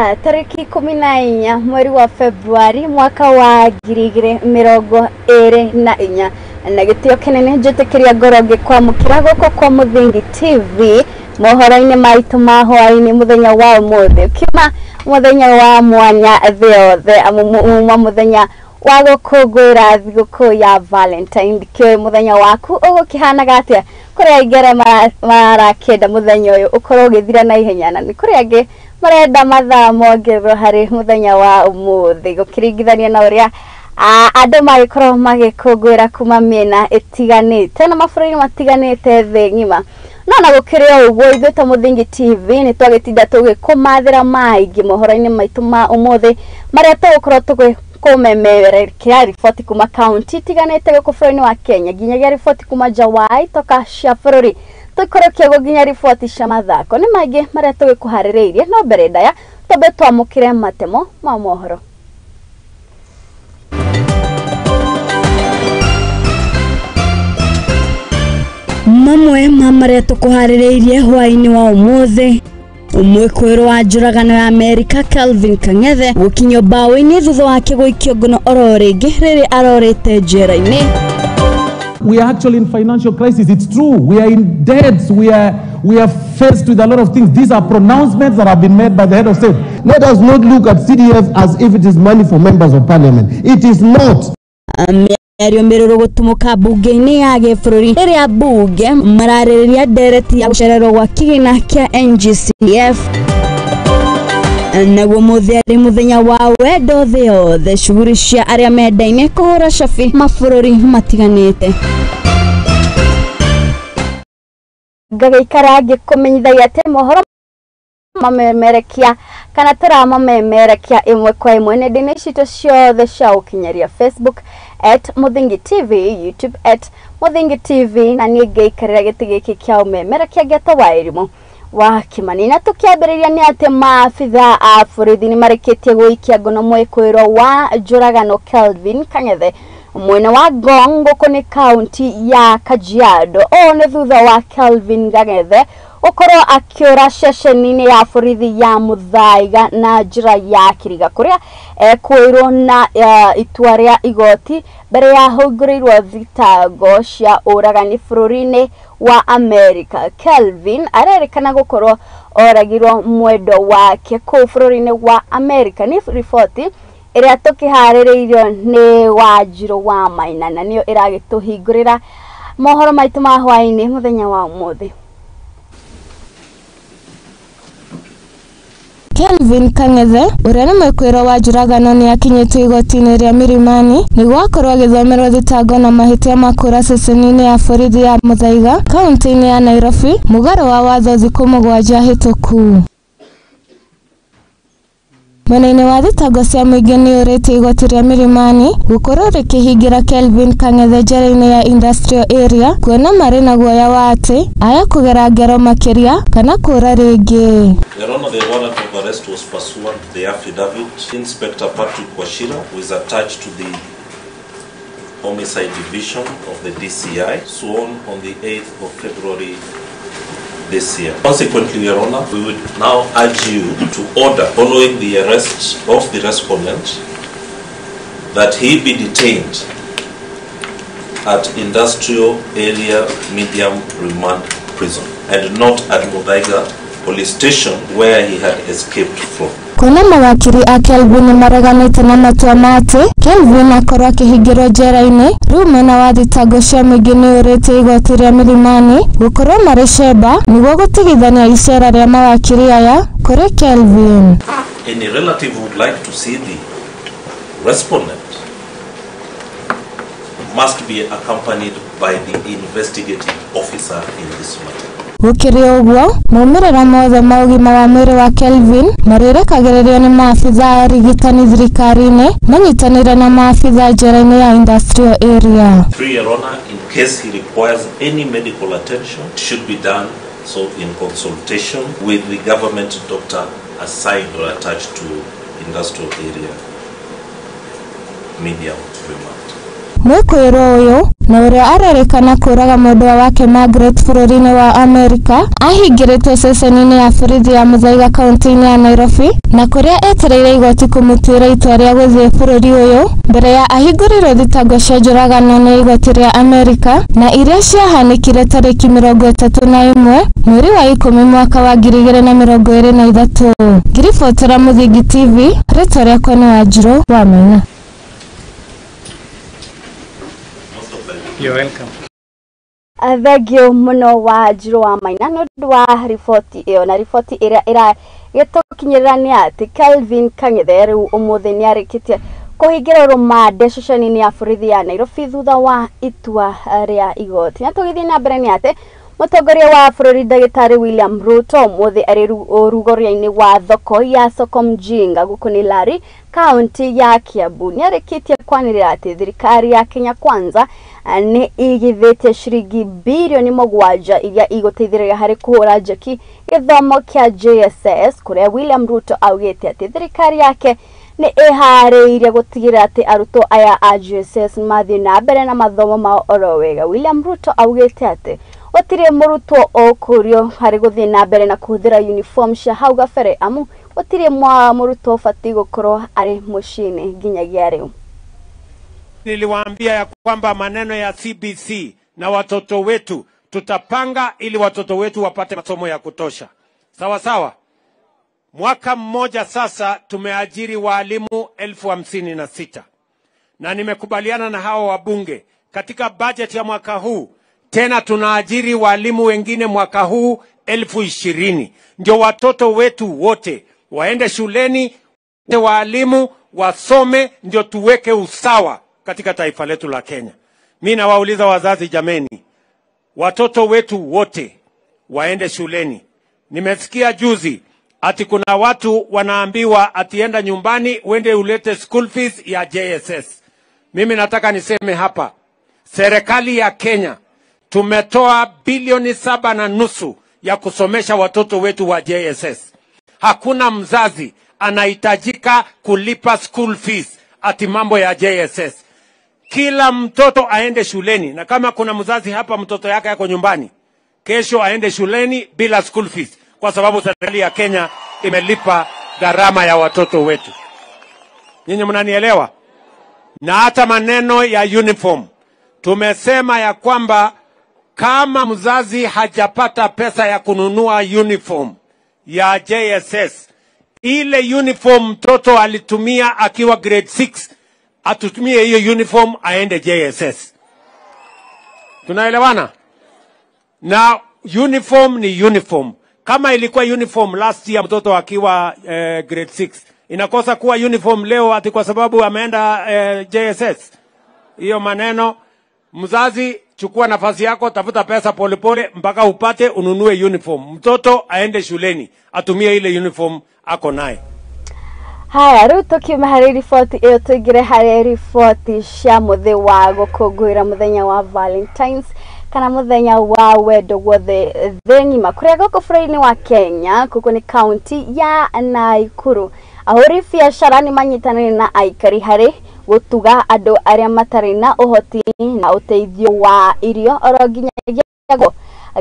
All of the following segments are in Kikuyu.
Kiumia tarĩki 14 mweri wa Februari mwaka wa 2024 na gĩtĩo kĩnene njĩtĩkĩria ngoro ngĩkwamũkĩra gũkũ kwa Mũthingi TV mohoro-inĩ maitũ ma hwaĩ-inĩ mũthenya wa ũmũthĩ ũkiuma mũthenya wa mwanya thĩ yothe amu mũthenya wa gũkũngũĩra thigũkũ ya Valentine. Ndikĩũĩ mũthenya waku ũgũkĩhanaga atĩa, kũrĩ aingĩ arĩa marakĩenda mũthenya ũyũ ũkorwo ũgĩthira na ihenya, na nĩ kũrĩ angĩ marenda mathaa mongererwo harĩ mũthenya wa ũmũthĩ gũkĩringithania na ũrĩa andũ magĩkorwo magĩkũngũĩra kuma mĩena ĩtiganĩte na mabũrũri matiganĩte thĩ ng'ima. No na gũkĩrĩ o ũguo, ithuĩ ta Mũthingi TV nĩ twagĩtinda tũgĩkũmathĩra maingĩ mohoro-inĩ maitũ ma ũmũthĩ marĩa tũgũkorwo tũgĩkũmemerekia riboti kuma kaunti itiganĩte gũkũ bũrũri-inĩ wa Kenya, nginyagia riboti kuma nja wa itoka cia bũrũri, tũikũrũkie nginya riboti cia mathako. Nĩ maingĩ marĩa tũgĩkũharĩrĩirie, no mbere ndaya twambe twamũkĩre matemo ma mohoro. Mamwe ma marĩa tũkũharĩrĩirie hwaĩ-inĩ wa ũmũthĩ: mwĩkũĩrwo wa njũragano ya Amerika Kelvin Kang'ethe gũkinyio mbaũ-inĩ thutha wake gũikio ngono oro rĩngĩ rĩrĩa arorĩte njera-inĩ. We are actually in financial crisis. It's true. We are in debts. We are faced with a lot of things. These are pronouncements that have been made by the head of state. Let us not look at CDF as if it is money for members of parliament. It is not. Mĩario mĩrũrũ gũtumũka mbunge-inĩ ya gĩbũrũri rĩrĩa ambunge mararĩrĩria ndereti ya gũcererwo gwa kĩgĩna kĩa NGCF. Naguo mũthĩ arĩ mũthenya wa wendo thĩ yothe, shughuli cia arĩa mendaine kũhũra cabi mabũrũri matiganĩte. Ngagĩikara ngĩkũmenyithagia atĩ mohoro mamemerekia kana tũramamemerekia ĩmwe kwa ĩmwe nenda-inĩ citũ ciothe cia ũkinyaria, Facebook @MuthingiTV, YouTube @MuthingiTV, na niĩ ngĩikarĩra gĩtĩ gĩkĩ kĩa ũmemerekia ngĩetwo wa Irimũ wa Kimani. Na tũkĩambĩrĩria nĩ atĩ maabitha a borithi nĩ marĩkĩtie gũikia ngono mwĩkũĩrwo wa njũragano Kelvin Kang'ethe mwena wa Ngong, gũkũ nĩ kaunti ya Kajiado. Ũũ nĩ thutha wa Kelvin Kang'ethe gũkorwo akĩũra ceceni-inĩ ya borithi ya Muthaiga na njĩra ya kĩriga, kũrĩa ekũĩrwo na itua rĩa igoti mbere ya hũngũrĩirwo thitango cia ũragani bũrũri-inĩ wa Amerika. Kelvin arerĩkana gũkorwo oragirwo mwendo wake kũu bũrũri-inĩ wa Amerika. Nĩ riboti ĩrĩa tũkĩharĩrĩirio nĩ Wanjirũ wa Maina, na nĩyo ĩragĩtũhingũrĩra mohoro maitũ ma hwaĩ-inĩ mũthenya wa ũmũthĩ. Kelvin Kang'ethe ũrĩa nĩ mwĩkũĩrwo wa njũragano nĩ akinyĩtio igoti-inĩ rĩa Milimani nĩguo akorwo agĩthomerwo thitango na mahĩtia ma kũũra ceceni-inĩ ya borithi ya Muthaiga, kaunti-inĩ ya Nairobi, mũgarũ wa watho thikũ 7 hĩtũku. Mwena-inĩ wa thitango cia mũingĩ nĩ ũrĩtie igoti rĩa Milimani gũkorwo rĩkĩhingĩra Kelvin Kang'ethe njera-inĩ ya Industrial Area, kuona marĩ na guoya wa atĩ aya kũgera ngero makĩria kana kũũra rĩngĩ. Your Honor, the warrant of arrest was pursuant to the affidavit. Inspector Patrick Wachira, who is attached to the Homicide Division of the DCI, sworn on the 8th of February this year. Consequently, Your Honor, we would now urge you to order, following the arrest of the respondent, that he be detained at Industrial Area Medium Remand Prison and not at Muthaiga Police Station, where he had escaped from. Kuona mawakiri a Kelvin nĩmareganĩte na matua ma atĩ Kelvin akorwo akĩhingĩrwo njera-inĩ, rĩu mwena wa thitango cia mũingĩ nĩ ũrĩtie igoti rĩa Milimani gũkorwo marĩ cemba nĩguo gũtigithania icera rĩa mawakiri aya kũrĩ Kelvin. Any relative who would like to see the respondent must be accompanied by the investigating officer in this matter. Gũkĩrĩ ũguo, maumĩrĩra mothe ma ũgima wa mwĩrĩ wa Kelvin marĩrekagĩrĩrio nĩ maabitha a ũrigitani thirikari-inĩ manyitanĩire na maabitha njera-inĩ ya Industrial Area. Three, Your Honor, in case he requires any medical attention, it should be done so in consultation with the government doctor assigned or attached to Industrial Area Medium Remand. Mwĩkũĩrwo ũyũ na ũrĩa arerĩkana kũraga mwendwa wake Margaret bũrũri-inĩ wa Amerika ahingĩrĩtwo ceceni-inĩ ya borithi ya Muthaiga kaunti-inĩ ya Nairobi na kũrĩa etereire igoti kũmũtuĩra itua rĩa gũthiĩ bũrũri ũyũ mbere ya ahingũrĩrwo thitango cia njũragano nĩ igoti rĩa Amerika na iria ciahanĩkire tarĩki 31 mweri wa 10 mwaka wa 2023. Ngiribotera Muthingi TV, rĩtwa rĩakwa nĩ Wanjirũ wa Maina. You're welcome. Thengio muno Wanjirũ wa Maina nĩ ũndũ wa riboti ĩyo, na riboti ĩrĩa ĩragĩtũkinyĩrĩra nĩ atĩ Kelvin Kang'ethe rĩu ũmũthĩ nĩ arĩkĩtie kũhingĩra rũmande ceceni-inĩ ya borithi ya Nairobi thutha wa itua rĩa igoti. Na tũgĩthiĩ na mbere nĩ atĩ mũtongoria wa bũrũri ndagĩtarĩ William Ruto ũmũthĩ arĩ rũgoria-inĩ wa thoko ya Soko Mjinga gũkũ nĩ Lari kaunti ya Kiambu nĩ arĩkĩtie kwanĩrĩra atĩ thirikari ya Kenya Kwanza nĩ igithĩtie ciringi birioni 7 iria igũteithĩrĩria harĩ kũhũra njeki gĩthomo kĩa JSS, kũrĩa William Ruto augĩte atĩ thirikari yake nĩ ĩharĩirie gũtigĩrĩra atĩ arutwo aya a JSS mathiĩ na mbere na mathomo mao oro wega. William Ruto augĩte atĩ gũtirĩ mũrutwo ũkũrio harĩ gũthiĩ na mbere na kũhũthĩra uniform cia hau gabere, amu gũtirĩ mũrutwo ũbatiĩ gũkorwo arĩ mũciĩ-inĩ nginyagia rĩu. Niliwaambia ya kwamba maneno ya CBC na watoto wetu tutapanga ili watoto wetu wapate masomo ya kutosha. Sawa sawa. Mwaka mmoja sasa tumeajiri walimu 56,000 na nimekubaliana na hawa wabunge katika budget ya mwaka huu tena tunaajiri walimu wengine mwaka huu 20,000, ndio watoto wetu wote waende shuleni, walimu wasome, ndio tuweke usawa katika taifa letu la Kenya. Mimi nawauliza wazazi, jameni, watoto wetu wote waende shuleni. Nimesikia juzi ati kuna watu wanaambiwa atienda nyumbani uende ulete school fees ya JSS. Mimi nataka niseme hapa, serikali ya Kenya tumetoa bilioni 7.5 ya kusomesha watoto wetu wa JSS. Hakuna mzazi anahitajika kulipa school fees ati mambo ya JSS. Kila mtoto aende shuleni, na kama kuna mzazi hapa mtoto yake yako nyumbani, kesho aende shuleni bila school fees, kwa sababu serikali ya Kenya imelipa gharama ya watoto wetu. Nyinyi mnanielewa? Na hata maneno ya uniform, tumesema ya kwamba kama mzazi hajapata pesa ya kununua uniform ya JSS, ile uniform mtoto alitumia akiwa grade 6, atutumie hiyo uniform aende JSS. Tunaelewana? Na uniform ni uniform. Kama ilikuwa uniform last year mtoto akiwa grade 6, inakosa kuwa uniform leo ati kwa sababu ameenda JSS? Hiyo maneno, mzazi chukua nafasi yako, tafuta pesa polepole mpaka upate ununue uniform. Mtoto aende shuleni, atumie ile uniform ako naye. Haya, rĩu tũkiuma harĩ riboti ĩyo tũingĩre harĩ riboti cia mũthĩ wa gũkũngũĩra mũthenya wa Valentines kana mũthenya wa wendo guothe thĩ ng'ima, kũrĩa gũkũ bũrũri-inĩ wa Kenya, gũkũ nĩ kaunti ya Naikuru. Ahũri biacara nĩ manyitanĩire na aikari harĩ gũtuga andũ arĩa matarĩ na ũhoti na ũteithio wa irio oro nginyagia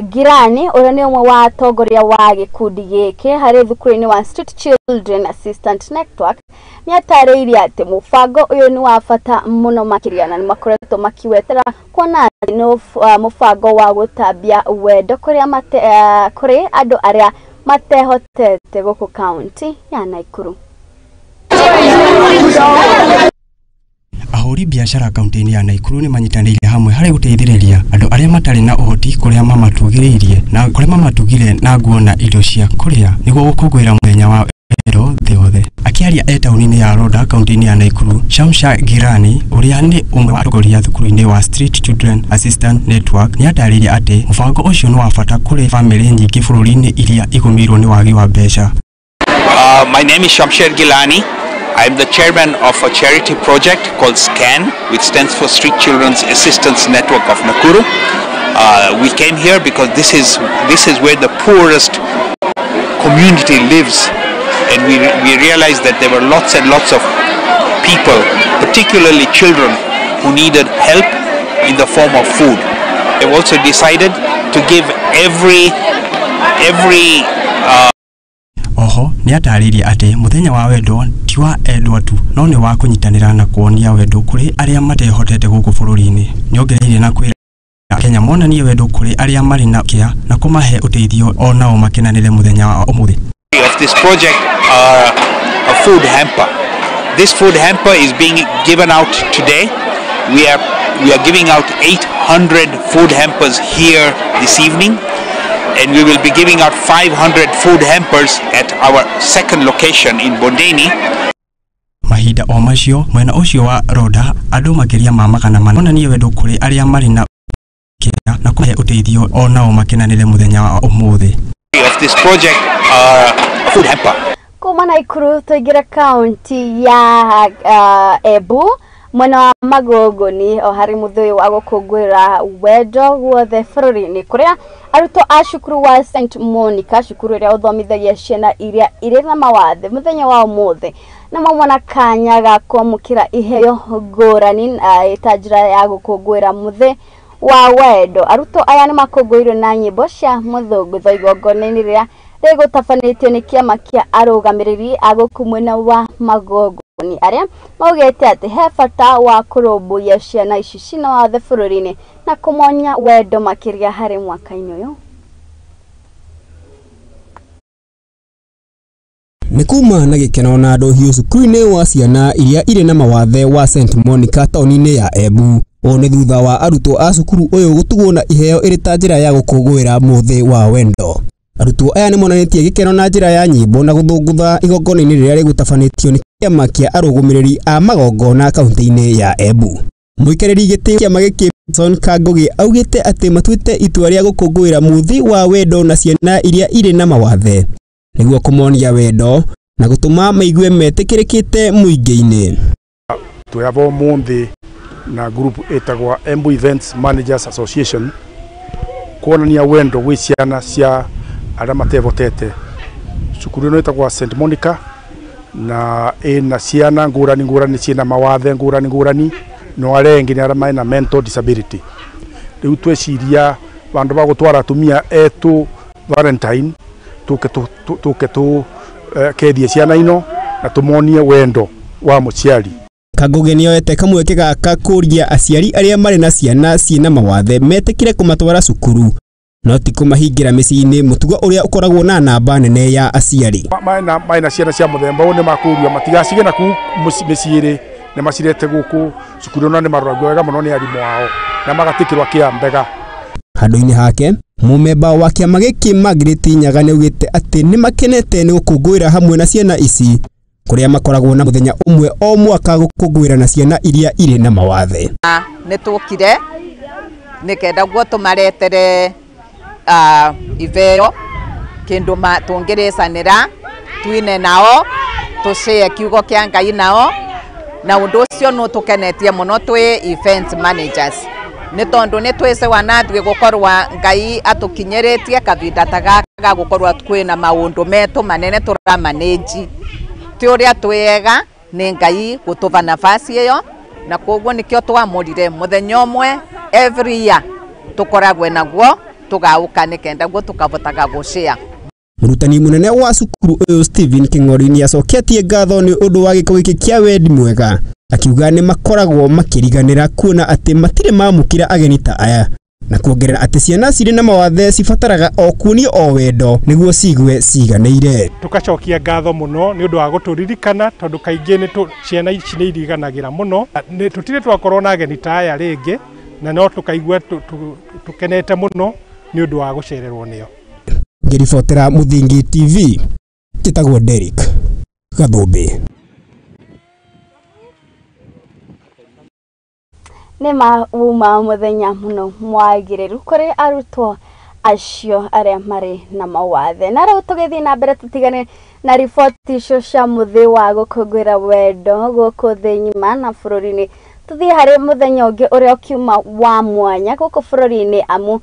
Girani ũrĩa nĩ ũmwe wa atongoria wa gĩkundi gĩkĩ harĩ thukuru-inĩ wa Street Children Assistant Network nĩatarĩirie atĩ mũbango ũyũ nĩ wa bata mũno makĩria na nĩmakoretwo makiwetera kuona atĩ nĩ mũbango wa gũtambia wendo kũrĩ andũ arĩa matehotete gũkũ kaunti ya Naikuru. Ahũri biacara kaunti-inĩ ya Naikuru nĩ manyitanĩire hamwe harĩ gũteithĩrĩria andũ arĩa matarĩ na ũhoti kũrĩa mamatugĩrĩirie na kũrĩa mamatugire na nguo na indo cia kũrĩa nĩguo gũkũngũĩra mũthenya wa wendo thĩ yothe. Akĩaria e taũni-inĩ ya Rhoda kaunti-inĩ ya Naikuru, Shamsha Girani ũrĩa nĩ ũmwe wa atongoria thukuru-inĩ wa Street Children Assistance Network nĩatarĩirie atĩ mũbango ũcio nĩ wa bata kũrĩ bamĩrĩ nyingĩ bũrũri-inĩ iria igũmĩirwo nĩ wagi wa mbeca. My name is Shamsher Gilani. I'm the chairman of a charity project called SCAN, which stands for Street Children's Assistance Network of Nakuru. We came here because this is where the poorest community lives, and we realized that there were lots and lots of people, particularly children, who needed help in the form of food. They've also decided to give every Oho nĩ atarĩirie atĩ mũthenya wa wendo ti wa endwa tu no nĩ wa kũnyitanĩra na kuonia wendo kũrĩ arĩa matehotete gũkũ bũrũri-inĩ. Nĩongereire na kwĩra Kenya monanie wendo kũrĩ arĩa marĩ na kĩa na kũmahe ũteithio o nao makenanĩre mũthenya wa ũmũthĩ. Of this project are a food hamper. This food hamper is being given out today. We are giving out 800 food hampers here this evening, and we will be giving out 500 food hampers at our second location in Bondeni. Mahinda o macio mwena ũcio wa Roda andũ makĩria ma 400 monanie wendo kũrĩ arĩa marĩ na kĩa na kũmahe ũteithio o nao makenanĩre mũthenya wa ũmũthĩ. Of this project are a food hamper. Kuma Nakuru tũingĩre kaunti ya Embu mwena wa Magogoni o harĩ mũthĩ wa gũkũngũĩra wendo guothe bũrũri-inĩ kũrĩa arutwo a cukuru wa St Monica, cukuru ĩrĩa ũthomithagia ciana iria irĩ na mawathe mũthenya wa ũmũthĩ na mamona kanya ga kwamũkĩra iheo ngũrani ta njĩra ya gũkũngũĩra mũthĩ wa wendo. Arutwo aya nĩ makũngũĩirwo na nyĩmbo cia mũthũngũtho igongona-inĩ rĩrĩa rĩgũtabanĩtio nĩ kĩama kĩa arũgamĩrĩri a gũkũ mwena wa Magogoni arĩa maugĩte atĩ he bata wa kũrũmbũiya ciana ici cina wathe bũrũri-inĩ na kũmonia wendo makĩria harĩ mwaka-inĩ ũyũ. Nĩ kuma na gĩkeno na ndũhiũ cukuru-inĩ wa ciana iria irĩ na mawathe wa St Monica taũni-inĩ ya Embu. Ũũ nĩ thutha wa arutwo a cukuru ũyũ gũtugwo na iheo ĩrĩ ta njĩra ya gũkũngũĩra mũthĩ wa wendo. Arutwo aya nĩ monanĩtie gĩkeno na njĩra ya nyĩmbo na gũthũngũtha igongona-inĩ rĩrĩa rĩgũtabanĩtio nĩ kĩama kĩa arũgamĩrĩri a magongona kaunti-inĩ ya Embu. Mũikarĩri gĩtĩ kĩama gĩkĩ Son Kangogi augĩte atĩ matuĩte itua rĩa gũkũngũĩra mũthĩ wa wendo na ciana iria irĩ na mawathe nĩguo kũmonia wendo na gũtũma maigue metĩkĩrĩkĩte mũingĩ-inĩ. Twĩ ava ũmũthĩ na group ĩtagwa Embu Events Managers Association kuonania wendo gwĩ ciana cia arĩa matehotete. Cukuru ĩno ĩtagwa St Monica na ĩna ciana ngũrani ngũrani ciĩna mawathe ngũrani ngũrani no arĩa engĩ nĩ arĩa mena mental disability. Rĩu tweciria vandũ va gũtwara atumia etu Valentine tuke tu kethie ciana ino na tumonie wendo wa mũciari. Kangogi nĩoete kamweke gaka kũria aciari arĩa marĩ na ciana ciĩna mawathe metĩkĩre kũmatwara cukuru no ti kũmahingĩra mĩciĩ-inĩ, mũtugo ũrĩa ũkoragwo na namba nene ya aciari. Maena ciana cia mũthemba ũyũ nĩ makũrio matigacige na kũu mĩciĩ-rĩ, nĩ macirete gũkũ cukuru ĩno nĩ maroragio wega mũno nĩ arimũ ao na magatĩkĩrwo kĩa mbega. Handũ-inĩ hake mũmemba wa kĩama gĩkĩ Margaret Nyaga nĩaugĩte atĩ nĩmakenete nĩ gũkũngũĩra hamwe na ciana ici kũrĩa makoragwo na mũthenya ũmwe o mwaka gũkũngũĩra na ciana iria irĩ na mawathe. Nĩ tũkire nĩkenda guo tũmaretere iveo kĩndũ tũngĩrĩcanĩra twine nao tũcĩe kiugo kĩa Ngai nao na ũndũ ũcio nĩ ũtũkenetie mũno twĩ event managers nĩ tondũ nĩ twĩce wanathuĩ gũkorwa Ngai atũkinyĩrĩtie kavinda ta gaka ga gũkorwa kwĩna maũndũ metũ manene tũramanĩnji ti ũrĩa twĩega nĩ Ngai gũtũva nafasi ĩyo na koguo nĩkĩo twamũrire mũthenya ũmwe every year tũkoragwe naguo tũgaũka nĩkenda guo tũkavotaga gũcĩa. Mũrutani mũnene wa cukuru ũyũ Stephen King'ori nĩacoketie ngatho nĩ ũndũ wa gĩko gĩkĩ kĩa wendi mwega, akiuga nĩ makoragwo makĩriganĩra kuona atĩ matirĩ mamũkĩra ageni ta aya na kuongerera atĩ ciana cirĩ na mawathe cibataraga o kuonio o wendo nĩguo cigue ciganĩire. Tukacokia ngatho mũno nĩ ũndũ wa gũtũririkana tondũ kaingĩ nĩ ciana ici nĩ iriganagĩra mũno, tũtirĩ twakorwo na ageni ta aya rĩngĩ na no tũkaigua tũkenete mũno nĩ ũndũ wa gũcererwo nĩo. Ngĩribotera Mũthingi TV, njĩtagwo Derrick Gathũmbĩ. Nĩ mauma mũthenya mũno mwagĩrĩru kũrĩ arutwo acio arĩa marĩ na mawathe. Na rĩu tũgĩthiĩ na mbere tũtigane na riboti icio cia mũthĩ wa gũkũngũĩra wendo gũkũ thĩ ng'ima na bũrũri-inĩ, tũthiĩ harĩ mũthenya ũngĩ ũrĩa ũkiuma wa mwanya gũkũ bũrũri-inĩ amu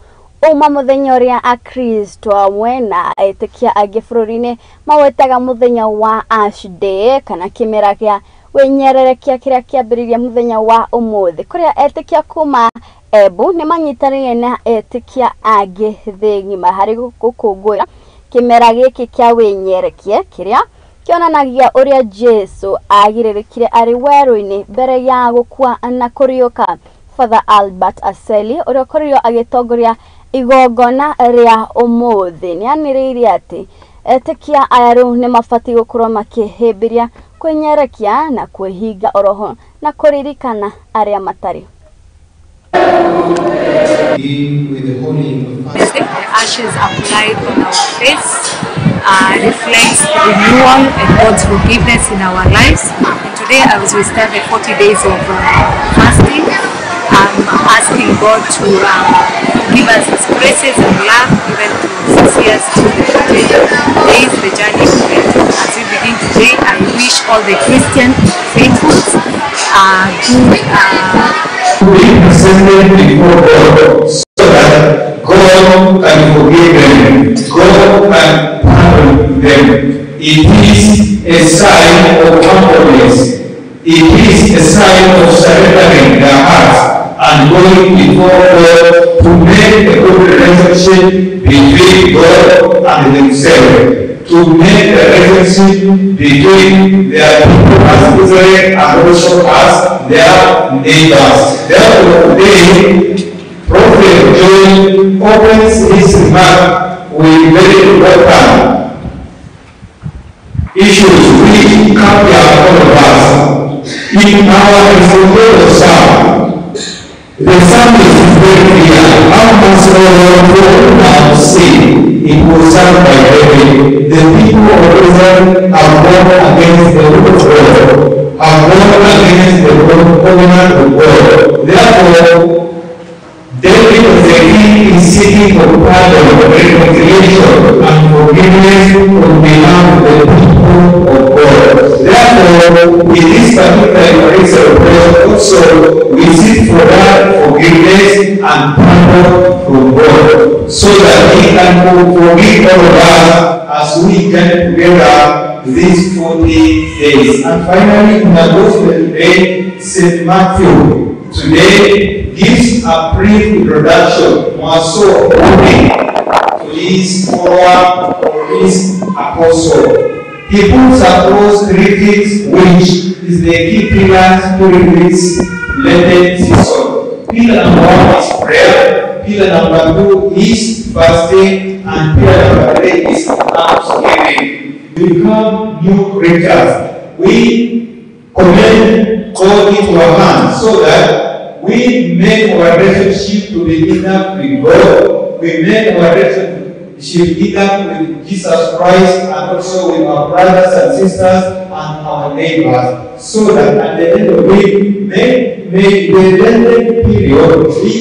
uma mũthenya ũrĩa akristo amwe na etĩkia angĩ bũrũri-inĩ mawĩtaga mũthenya wa Ash Day kana kĩmera gĩa Wĩnyererekia kĩrĩa kĩambĩrĩirie mũthenya wa ũmũthĩ kũrĩa etĩkia kuma Embu nĩ manyitanĩire na etĩkia angĩ thĩ ng'ima harĩ gũkũngũĩra kĩmera gĩkĩ kĩa wĩnyerekie kĩrĩa kĩonanagia ũrĩa Jesu agirĩrĩkire arĩ werũ-inĩ mbere ya gũkua na kũriũka. Father Albert Aseli ũrĩa ũkorirwo agĩtongoria igongona rĩa ũmũthĩ nĩanĩrĩire atĩ etĩkia aya rĩu nĩ mabatiĩ gũkorwo makĩhĩmbĩria kwĩnyerekia na kwĩhinga oroho na kũririkana arĩa matarĩ. The ashes applied on our face reflects renewal and God's forgiveness in our lives. And today, as we start the 40 days of fasting, I'm asking God to give us His graces and love, even to see us through the 40 days, the journey of faith. As we begin today, I wish all the Christian faithfuls good. Be presented before God so that God can forgive them, God can pardon them. It is a sign of humbleness. It is a sign of surrendering their hearts and going before God to make a good relationship between God and themselves, to make a relationship between their people as Israel and also as their neighbors. Therefore, today, Prophet Joel opens his remark with very important issues which capture all of us. In our example psalm, the psalmist is very clear. How must O Lord now sin? It was sung by David. The people of Israel have gone against the will of God, have gone against the covenant of God. Therefore, David the king is seeking for pardon, reconciliation, and forgiveness on behalf of the people of God. Therefore, in this particular Eucharistic celebration also, we seek for that forgiveness and pardon from God, so that He can forgive all of us as we get together these 40 days. And finally, in the Gospel today, St. Matthew today gives a brief introduction, more so opening to his follower or his apostle. He puts across three things, which is the key pillars during this Lenten season. Pillar number 1 is prayer, pillar number 2 is fasting, and pillar number 3 is almsgiving. We become new creatures. We commend God into our hands so that we make our relationship to be enough with God. We make our relationship enough with Jesus Christ and also with our brothers and sisters and our neighbors, so that at the end of it, may the Lenten period be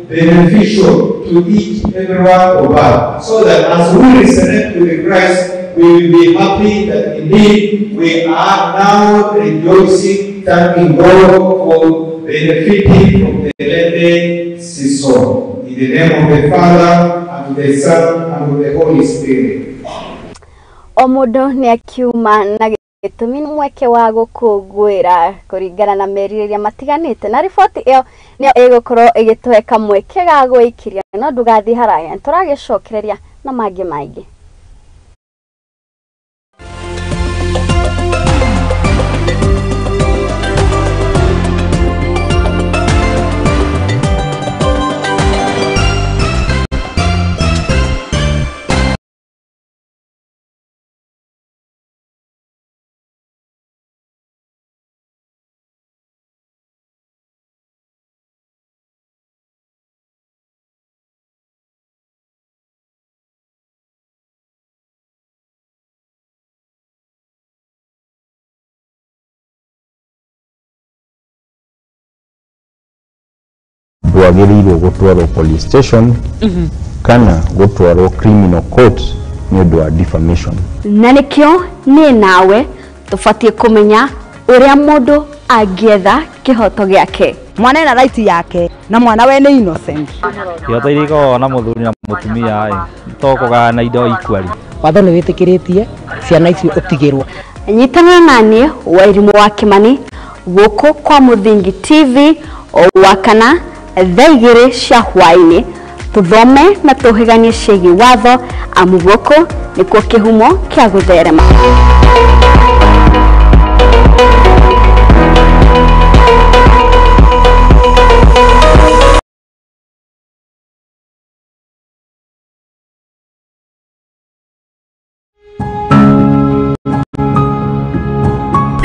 beneficial to each every one of us, so that as we resurrect with Christ, we will be happy that indeed we are now rejoicing, thanking God for benefiting from the Lenten season. In the name of the Father, and of the Son, and of the Holy Spirit. O mũndũ nĩ akiuma na gĩtũmi mweke wa gũkũngũĩra kũringana na merirĩria matiganĩte, na riboti ĩyo nĩyo ĩgũkorwo ĩgĩtũhe kamweke ga gwĩkiria, no ndũgathiĩ haraya, tũragĩcokereria na mangĩ maingĩ. Ndwagĩrĩirwo gũtwarwo police station kana gũtwarwo criminal court nĩ ũndũ wa defamation. Na nĩkĩo niĩ nawe tũbatiĩ kũmenya ũrĩa mũndũ angĩetha kĩhoto gĩake. Mwana ena right yake na mwana we nĩ innocent. Kĩhoto iria ikoragwo na mũthuri na mũtumia ĩ to kũgayana indo equally. Watho nĩ wĩtĩkĩrĩtie ciana icio ũtigĩrwo. Nyitana nani Wairimu wa Kimani guku kwa Muthingi TV o wakana thaa 2 cia hwaini tuthome na tuhiganie ciĩgiĩ watho amu guku nikuo kĩhumo kĩa gũtherema.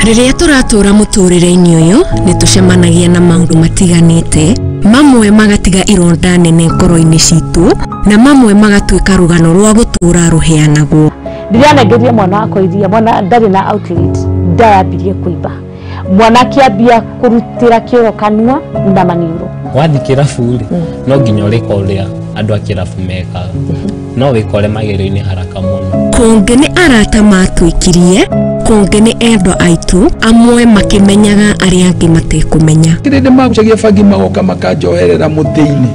Rĩrĩa tũratũra mũtũrĩre-inĩ ũyũ nĩ tũcemanagia na maũndũ matiganĩte, mamwe magatiga ironda nene ngoro-inĩ citũ na mamwe magatuĩka rũgano rwa gũtũra rũheanagwo. Ndĩranengeria mwana wakwa iria, mwana ndarĩ na outlet, ndayambirie kũimba, mwana akĩambia kũrutĩra kĩoro kanua na maniũrũ. Wathiĩ kĩrabu rĩ, no nginya ũrĩka ũrĩa andũ a kĩrabu mekaga, no wĩkore magerio-inĩ haraka mũno. Kũngĩ nĩ arata matwĩkirie, kũngĩ nĩ endwa aitũ, amwe makĩmenyaga arĩa angĩ matekũmenya. Kĩrĩndĩ magucagia bangi magoka makanjoherera mũtĩ-inĩ,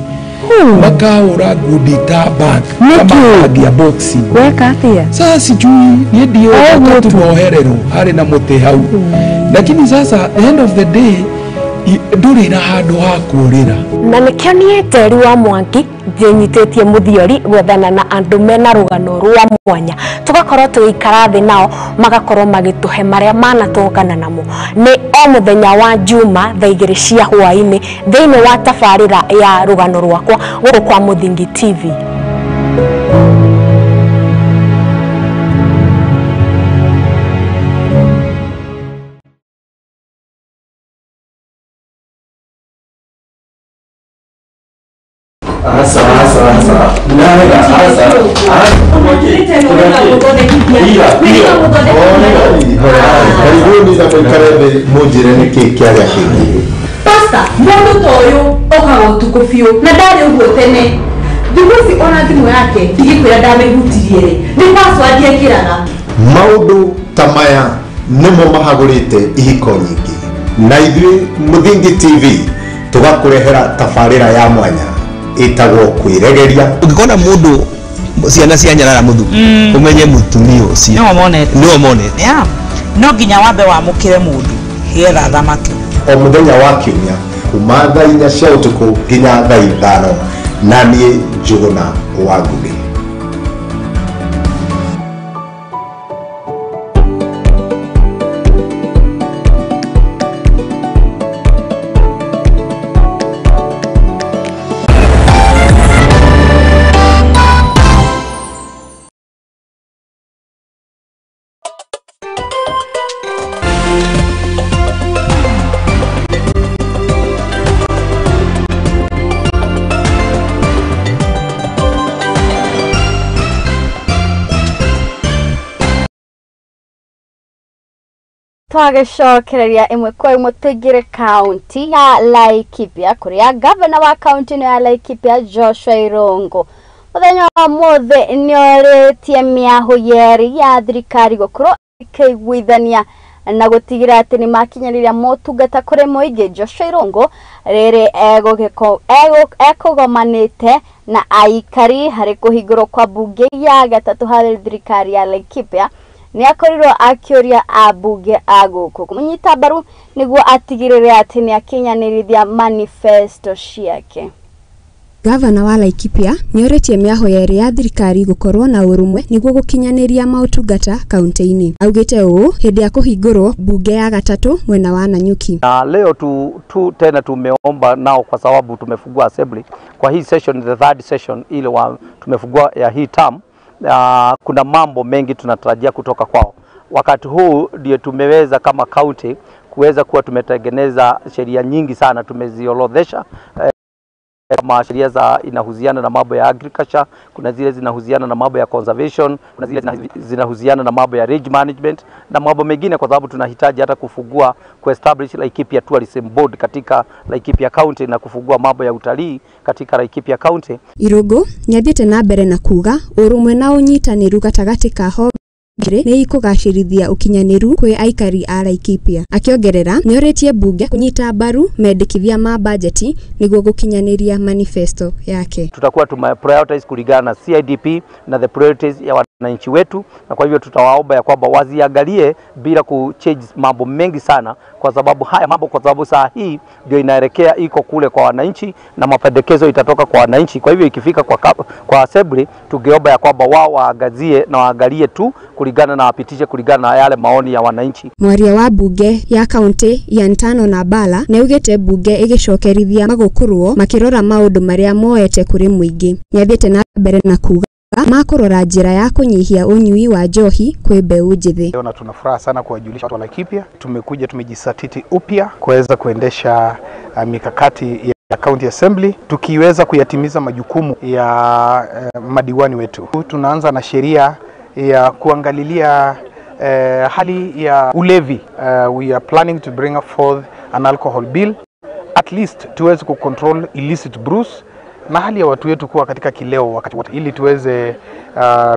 makahũra ngundi ta bag kama boxing. Weka atĩa? Sasa sijui niĩ ndiũĩ tunohererwo harĩ na mũtĩ hau, lakini sasa the end of the day ndũrĩ na handũ ha kũũrĩra. Na nĩkĩo niĩ Njeri wa Mwangi ndĩnyitĩtie mũthiori gwethana na andũ mena rũgano rwa mwanya, tũgakorwo tũgĩikara thĩ nao magakorwo magĩtũhe marĩa manatũngana namo. Nĩ o mũthenya wa Juma thaa 2 cia hwaĩ-inĩ thĩinĩ wa tabarĩra ya rũgano rwakwa gũkũ kwa Muthingi TV. Asa, asa, asa. Asa, karibuni na mũikare thĩ mũnjĩre nĩkĩ kĩarĩa kĩngĩ. Pasta, mũndũ ta ũyũ okaga ũtukũ biũ na ndarĩ ũguo tene. Thikũ ici ona thimũ yake ndigĩkwĩra ndamĩhutirie rĩ, nĩ password ekĩraga. Maũndũ ta maya nĩmo mahagũrĩte ihiko nyingĩ, na ithuĩ Muthingi TV tũgakũrehera tabarĩra ya mwanya ĩtagwo kwĩregeria. Ũngĩkona mũndũ ciana cia nyarara mũthu ũmenye mũtumia ũcio nĩwe monete. No nginya wambe wamũkĩre mũndũ getha thamaki. O mũthenya wa kiumia kuma thaa 4 cia ũtukũ nginya thaa 5, na niĩ Njũgũna wa Ngũgĩ. Twagicokereria ĩmwe kwa ĩmwe tũingĩre kaunti ya Laikipia kũrĩa gavana wa kaunti ĩno ya Laikipia Joshua Irungu mũthenya wa ũmũthĩ nĩorĩtie mĩahũ yerĩ ya thirikari gũkorwo ĩkĩiguithania na gũtigĩrĩra atĩ nĩmakinyanĩria motungata kũrĩ mũingĩ. Joshua Irungu rĩrĩ ekũgomanĩte na aikari harĩ kũhingũrwo kwa bunge ya gatatũ harĩ thirikari ya Laikipia. Nĩ akorirwo akĩũria ambunge a gũkũ kũmũnyita mbaru nĩguo atigĩrĩre atĩ nĩ akinyanĩrithia manifesto ciake. Gavana wa Laikipia nĩorĩtie mĩahũ yerĩ ya thirikari gũkorwo na ũrũmwe nĩguo gũkinyanĩria maũtungata kaunti-inĩ. Augĩte ũũ hĩndĩ ya kũhingũrwo bunge ya gatatũ mwena wa Nanyuki. Na leo tu tena tumeomba nao kwa sababu tumefungua assembly kwa hii session, the third session ile tumefungua ya hii term. Kuna mambo mengi tunatarajia kutoka kwao. Wakati huu ndio tumeweza kama county kuweza kuwa tumetengeneza sheria nyingi sana, tumeziorodhesha kama sheria za inahusiana na mambo ya agriculture, kuna zile zinahusiana na mambo ya conservation, kuna zile zinahusiana na mambo ya range management na mambo mengine, kwa sababu tunahitaji hata kufungua kuestablish Laikipia Tourism Board katika Laikipia County na kufungua mambo ya utalii katika Laikipia County. Irungu nĩathiĩte na mbere na kuga ũrũmwe na ũnyitanĩru gatagatĩ ka honge nĩ ikũgacĩrithia ũkinyanĩru kwĩ aikari a Laikipia. Akĩongerera nĩorĩtie mbunge kũnyita mbaru mendekithia ma bajeti nĩguo gũkinyanĩria manifesto yake. Tutakuwa tume prioritize kulingana na CIDP na the priorities ya wananchi wetu, na kwa hivyo tutawaomba ya kwamba waziangalie bila kuchange mambo mengi sana, kwa sababu haya mambo, kwa sababu saa hii ndio inaelekea iko kule kwa wananchi na mapendekezo itatoka kwa wananchi. Kwa hivyo ikifika kwa assembly tungeomba ya kwamba wao waangazie na waangalie tu kulingana na wapitishe kulingana na yale maoni ya wananchi. Mwaria wa bunge ya kaunti ya Ntano na Bala nĩaugĩte bunge ĩgĩcokerithia magũkũrwo makĩrora maũndũ marĩa moete kũrĩ mũingĩ. Nĩathiĩte na mbere na kuga makũrora njĩra ya kũnyihia ũnyui wa njohi kwĩ mbeũ njĩthĩ. Na tuna furaha sana kuwajulisha watu wa Laikipia, tumekuja tumejisatiti upya kuweza kuendesha mikakati ya County Assembly tukiweza kuyatimiza majukumu ya madiwani wetu. Tunaanza na sheria ya kuangalilia hali ya ulevi. We are planning to bring forth an alcohol bill at least tuweze kucontrol illicit brews na hali ya watu wetu kuwa katika kileo wakati wote, ili tuweze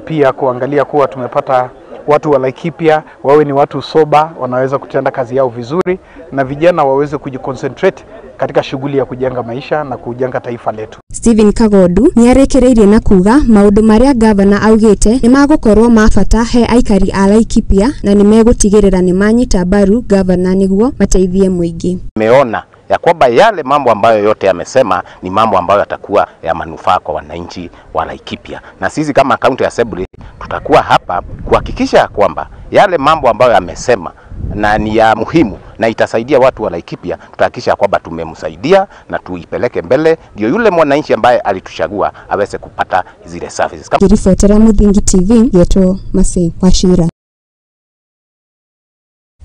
pia kuangalia kuwa tumepata watu wa Laikipia wawe ni watu soba, wanaweza kutenda kazi yao vizuri, na vijana waweze kujiconcentrate katika shughuli ya kujenga maisha na kujenga taifa letu. Stephen Kagondu nĩarekereirie na kuga maũndũ marĩa gavana augĩte nĩmagũkorwo ma bata he aikari a Laikipia na nĩmegũtigĩrĩra nĩmanyita mbaru gavana nĩguo mateithie mũingĩ. Meona ya kwamba yale mambo ambayo yote yamesema ni mambo ambayo yatakuwa ya manufaa kwa wananchi wa Laikipia, na sisi kama County Assembly tutakuwa hapa kuhakikisha kwamba yale mambo ambayo yamesema na ni ya muhimu na itasaidia watu wa Laikipia, tutahakikisha kwamba tumemsaidia na tuipeleke mbele, ndio yule mwananchi ambaye alituchagua aweze kupata zile services. Kirifotera Muthingi TV yetu Masi Wachira.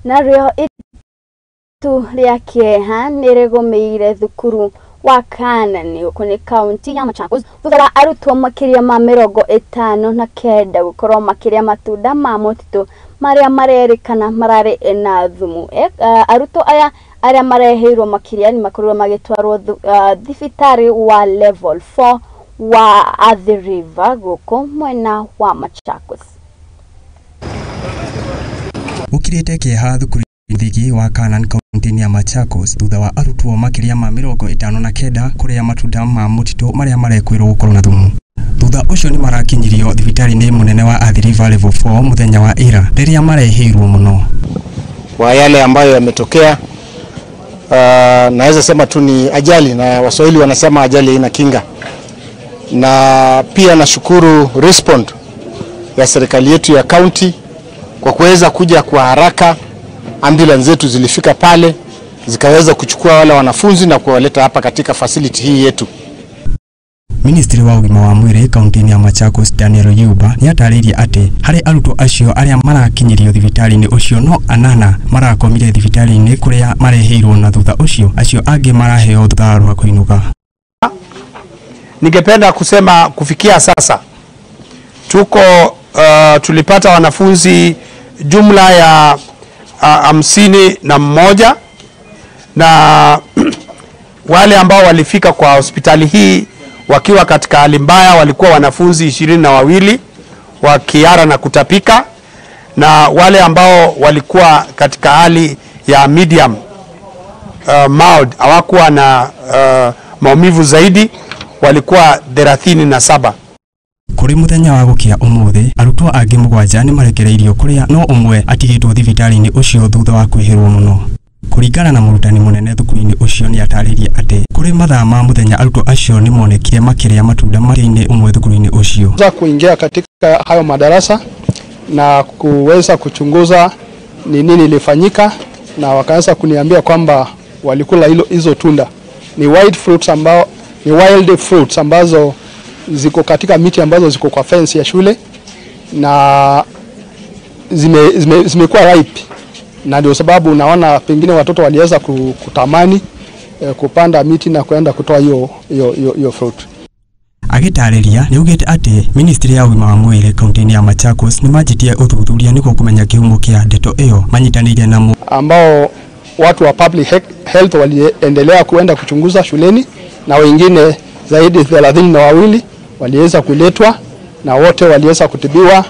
Nario itu rĩa kĩeha nĩrĩgũmĩire thukuru wa Kanani gũkũ nĩ kaunti ya Machakos thutha wa arutwo makĩria ma 59 gũkorwo makĩrĩa matunda ma mũtitũ marĩa marerĩkana mararĩ na thumu. Arutwo aya arĩa mareheirwo makĩria nĩ makorirwo magĩtwarwo thibitarĩ wa level 4 wa Athi River gũkũ mwena wa Machakos. Gũkirĩte kĩeha thukuru thigi wa Kanan kaunti ya Machakos thutha wa arutwo makĩria ma 59 kũrĩa matunda ma mũtitũ marĩa marekwĩrwo gũkorwo na thumu. Thutha ũcio nĩ marakinyirio thibitarĩ-inĩ mũnene wa Athi River level 4 mũthenya wa ira rĩrĩa mareheirwo mũno. Kwa yale ambayo yametokea, naweza sema tu ni ajali, na Waswahili wanasema ajali haina kinga. Na pia nashukuru respond ya serikali yetu ya county kwa kuweza kuja kwa haraka. Ambulance zetu zilifika pale zikaweza kuchukua wale wanafunzi na kuwaleta hapa katika facility hii yetu. Ministry wa ũgima wa mwĩrĩ kaunti-inĩ ya Machakos Daniel Yuba nĩatarĩirie atĩ harĩ arutwo acio arĩa marakinyirio thibitarĩ-inĩ ũcio no anana marakomire thibitarĩ-inĩ kũrĩa mareheirwo, na thutha ũcio acio angĩ maraheo thutha rwa kũinũka. Ningependa kusema kufikia sasa tuko tulipata wanafunzi jumla ya 51 na wale ambao walifika kwa hospitali hii wakiwa katika hali mbaya walikuwa wanafunzi 22 wa kiara na kutapika, na wale ambao walikuwa katika hali ya medium mild, hawakuwa na maumivu zaidi, walikuwa 37. Kuri muthenya wa gukia umuthi arutwo angi 7 ni marekereirio kuria no umwe atigitwo thibitari-ini ucio thutha wa kwihirwo muno. Kuringana na murutani munene thukuru-ini ucio ni atarĩirie ati kuri mathaa ma muthenya arutwo acio ni monekire makiria matunda matĩ-inĩ umwe thukuru-ini ucio. Kuingia katika hayo madarasa na kuweza kuchunguza ni nini ilifanyika, na wakaanza kuniambia kwamba walikula hizo tunda ni wild fruits ambao ni wild fruits ambazo ziko katika miti ambazo ziko kwa fence ya shule na zimekuwa ripe, na ndio sababu unaona pengine watoto waliweza kutamani kupanda miti na kuenda kutoa hiyo fruit. Agitariria ni ugite ati ministry ya ũgima wa mwĩrĩ kaunti-inĩ ya Machakos ni manjitie ũthuthuria nĩguo kũmenya kĩhumo kĩa ndeto ĩyo manyitanĩire na ambao watu wa public health waliendelea kuenda kuchunguza shuleni, na wengine zaidi 32 waliweza kuletwa na wote waliweza kutibiwa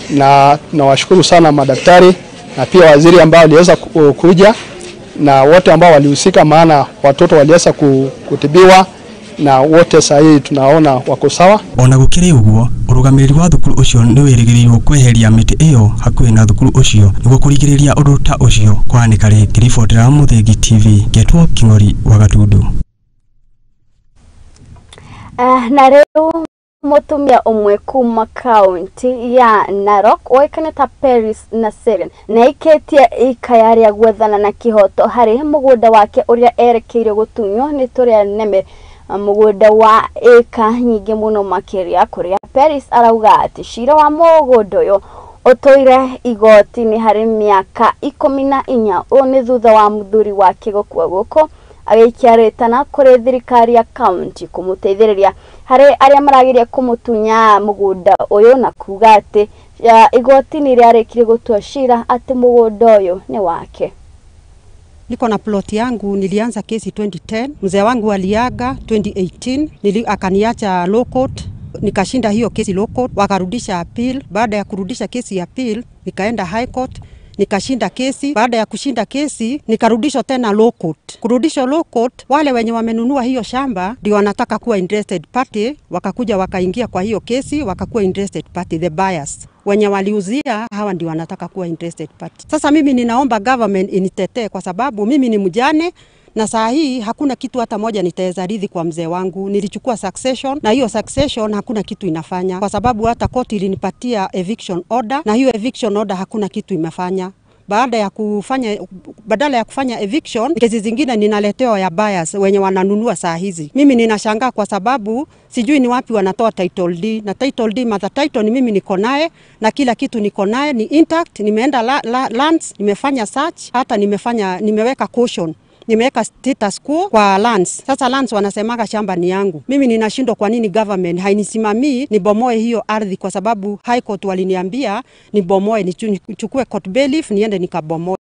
na tunawashukuru sana madaktari na pia waziri ambao waliweza kuja na wote ambao walihusika, maana watoto waliweza kutibiwa na wote sasa hii tunaona wako sawa. Ona gukiri uguo urugamiriri wa thukuru ucio ni wirigirirwo kweheria miti iyo hakuhi na thukuru ucio niguo kurigiriria undu ta ucio kuhanika ringi. Riboti ya Muthingi TV ngetwo King'ori wa Gatundu. Na riu mutumia umwe kuma kaunti ya Narok oĩkaine ta Paris Naserian nĩaikĩtie ikaya rĩa gwethana na kĩhoto harĩ mũgũnda wake ũrĩa erekeire gũtunywo nĩ tũrĩa neme mũgũnda wa ĩka nyingĩ mũno makĩria, kũrĩa Paris arauga atĩ cira wa mũgũnda ũyũ ũtũire igoti-inĩ harĩ mĩaka 14. Ũũ nĩ thutha wa mũthuri wake gũkua gũkũ agĩikia rĩtana kũrĩ thirikari ya kaunti kũmũteithĩrĩria harĩ arĩa marageria kũmũtunya mũgũnda ũyũ na kuga atĩ igoti nĩ rĩarĩkirie gũtua cira atĩ mũgũnda ũyũ nĩ wake. Niko na plot yangu, nilianza kesi 2010, mzee wangu aliaga 2018, akaniacha low court, nikashinda hiyo kesi low court, wakarudisha appeal. Baada ya kurudisha kesi ya appeal, nikaenda high court, nikashinda kesi. Baada ya kushinda kesi, nikarudishwa tena low court. Kurudishwa low court, wale wenye wamenunua hiyo shamba ndio wanataka kuwa interested party, wakakuja wakaingia kwa hiyo kesi, wakakuwa interested party, the buyers. Wenye waliuzia hawa ndio wanataka kuwa interested party. Sasa mimi ninaomba government initetee kwa sababu mimi ni mjane na saa hii hakuna kitu hata moja nitaweza rithi kwa mzee wangu. Nilichukua succession na hiyo succession hakuna kitu inafanya, kwa sababu hata court ilinipatia eviction order na hiyo eviction order hakuna kitu imefanya. Badala ya kufanya eviction, kesi zingine ninaletewa ya buyers wenye wananunua saa hizi. Mimi ninashangaa kwa sababu sijui ni wapi wanatoa title deed, na title deed, mother title ni mimi niko naye na kila kitu niko naye ni intact. Nimeenda lands, nimefanya search, hata nimeweka caution, nimeweka status quo kwa lands. Sasa lands wanasemaga shamba ni yangu. Mimi ninashindwa kwa nini government hainisimamii nibomoe hiyo ardhi, kwa sababu high court waliniambia nibomoe, nichukue court bailiff niende nikabomoe.